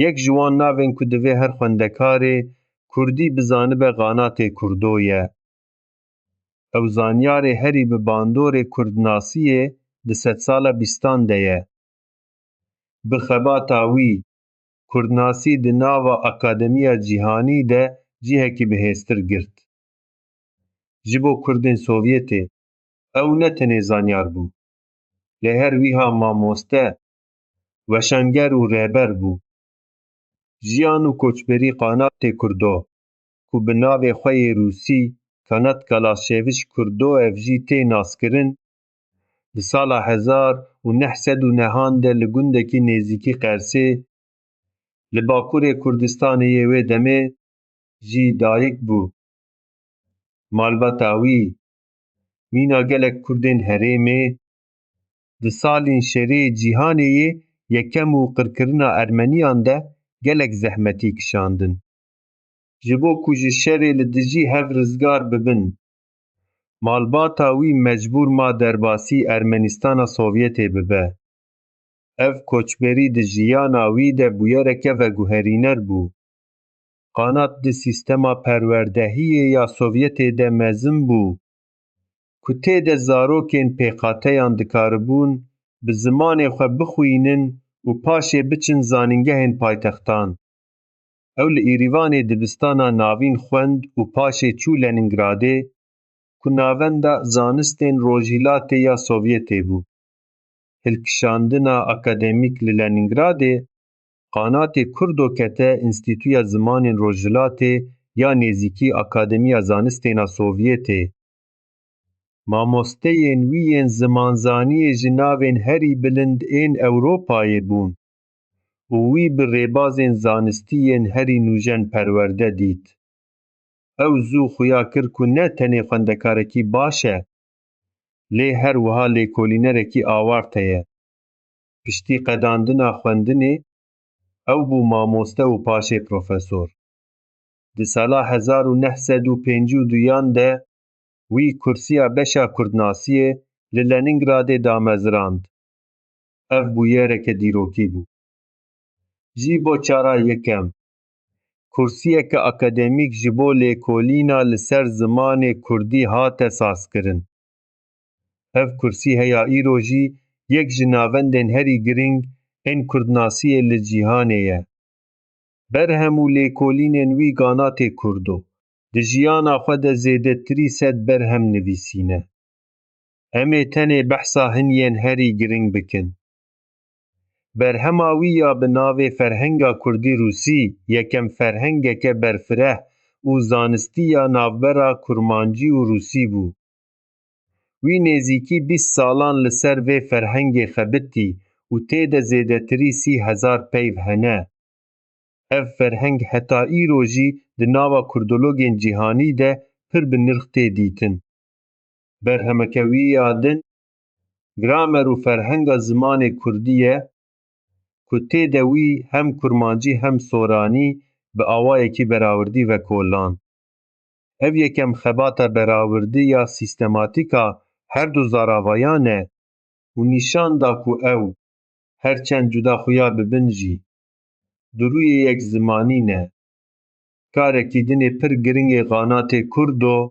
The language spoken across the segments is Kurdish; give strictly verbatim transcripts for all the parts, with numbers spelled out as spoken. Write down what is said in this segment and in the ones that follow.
Yek ji wan navên ku divê her xwendekarê kurdî bizanibe Xanatê Kurdo ye. Ew zanyarê herî bi bandorê kurdnasiyê di sedsala bîstan de ye. Bi xebata wî, kurdnasî di nava akademiya cîhanî de cihekî bihêztir girt. Ji bo kurdên Sovyetê, ew ne tenê zanyar bû, lê her wiha mamoste, weşanger û rêber bû. Jiyan û koçberî Xanatê Kurdo, ku bi navê xwe yê rûsî Kanat Kalaşeviç Kurdoev jî tê naskirin, di sala hezar û neh sed û nehan de li gundekî nêzîkî Qersê, li bakurê Kurdistanê yê wê demê jî dayik bû. Malbata wî, mîna gelek kurdên herêmê, di salên şerê cîhanê yê yekem û qirkirina ermeniyan de gelek zehmetî kişandin. Ji bo ku ji şerê li dijî hev rizgar bibin, malbata wî mecbûr ma derbasî Ermenîstana Sovyetê bibe. Ev koçberî di jiyana wî de bûyereke veguherîner bû. Xanat di sîstema perwerdehiyê ya Sovyetê de mezin bû, ku tê de zarokên pêxateyan dikaribûn bi zimanê xwe bixwînin û paşê biçin zanîngehên paytextan. Ew li Îrîvanê dibistana navîn xwend û paşê çû Lenîngradê, ku navenda zanistên Rojhilatê ya Sovyetê bû. Hilkişandina akademîk li Lenîngradê, Xanatê Kurdo kete Înstîtuya Zimanên Rojhilatê ya Nêzîkî Akademiya Zanistên a Sovyetê. Mamosteyên wî yên zimanzaniyê ji navên herî bilind ên Ewropayê bûn û wî bi rêbazên zanistî yên herî nûjen perwerde dît. Ew zû xuya kir ku ne tenê xwendekarekî baş e, lê her wiha lêkolînerekî awarte ye. Piştî qedandina xwendinê, ew bû mamoste û paşê profesor. Di sala hezar û neh sed û pêncî û duyan de wî kursiya beşa kurdnasiyê li Lenîngradê damezirand. Ev bûyereke dîrokî bû. Jî bo cara yekem, kursiyeke akademîk ji bo lêkolîna li ser zimanê kurdî hate sazkirin. Ev kursî heya îro jî yek ji navendên herî girîng ên kurdnasiyê li cîhanê ye. Berhem û lêkolînên wî Xanatê Kurdo di jiyana xwe de zêdetirî sed berhem nivîsîne. Em ê tenê behsa hin yên herî girîng bikin. Berhema wî ya bi navê Ferhenga Kurdî Rûsî yekem ferhengeke berfireh û zanistî ya navbera kurmancî û rûsî bû. Wî nêzîkî bîst salan li ser vê ferhengê xebitî û tê de zêdetirî sî hezar peyv hene. Ev ferheng heta îro jî di nava kurdologên cîhanî de pir bi nirx tê dîtin. Berhemeke wî ya din, Gramer û Ferhenga Zimanê Kurdî ye, ku tê de wî hem kurmancî hem soranî bi awayekî berawirdî vekoland. Ev yekem xebata berawirdî ya sîstematîk a her du zaravayan e û nîşan da ku ew, her çend cuda xuya bibin jî, di rûyê yek zimanî ne. Karekî dinê pir giring ê Xanatê Kurdo,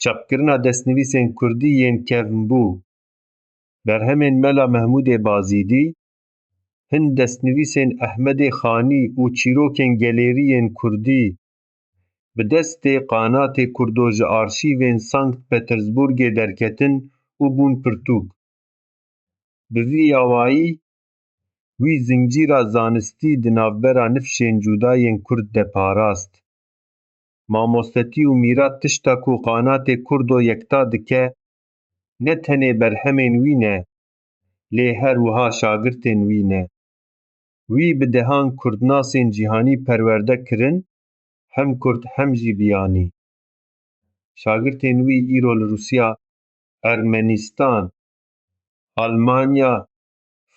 çapkirina destnivîsên kurdî yên kevnbû. Berhemên Mela Mehmûdê Bazîdî, hin destnivîsên Ehmedê Xanî û çîrokên gelêrî yên kurdî, bi destê Xanatê Kurdo ji arşîvên Sankt Petersburgê derketin û bûn pirtûk. Bi vî awayî, wî zincîra zanistî di navbera nifşên cuda yên kurd de parast. Mamostetî û mîrat tişta ku Xanatê Kurdo yekta dike, ne tenê berhemên wî ne, lê her wiha şagirtên wî ne. Wî bi dehan kurdnasên cîhanî perwerde kirin, hem kurd hem jî biyanî. Şagirtên wî îro li Rûsya, Ermenîstan, Almanya,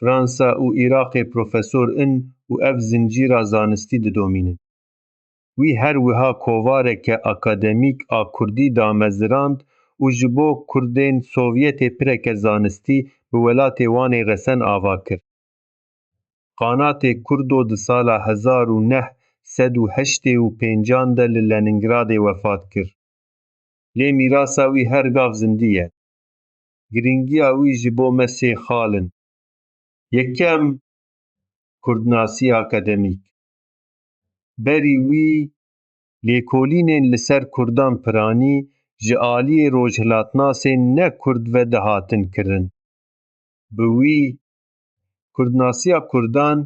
Fransa û Iraqê profesor in û ev zincîra zanistî didomînin. Wî her wiha kovareke akademîk a kurdî damezirand û ji bo kurdên Sovyetê pireke zanistî bi welatê Wanê resen ava kir. qanatê Kurdo di sala hezar û neh sed û heştê û pêncan de li Leningradê wefat kir. Lê mîrasa wî her gav zindî ye. Girîngiya wî ji bo me sê xal in. Yekem, kurdnasiya akademîk. Berî wî, lêkolînên li ser kurdan piranî ji aliyê rojhilatnasên ne kurd ve dihatin kirin. Bi wî, kurdnasiya kurdan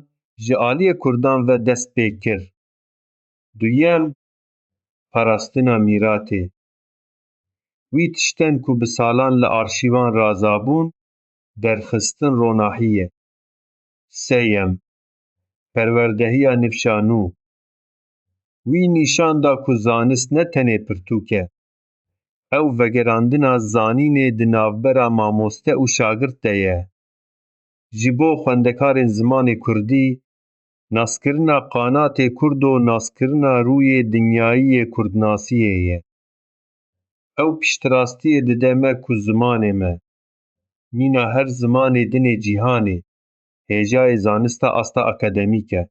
ji aliyê kurdan ve dest pê kir. Duyem, parastina mîratê. Wî tiştên ku bi salan li arşîvan razabûn, derxistin ronahiyê. Sêyem, perwerdehiya nifşanû. Wî nîşan da ku zanist ne tenê pirtûk e. Ew vegerandina zanînê di navbera mamoste û şagirt de ye. Ji bo xwendekarên zimanê kurdî, naskirina qanatê kurdo naskirina rûyê dinyayî yê kurdnasiyê ye. Ew piştrastiyê dide me ku zimanê me, mîna her zimanê din ê cîhanê, hêjayê zanista asta akademîk e.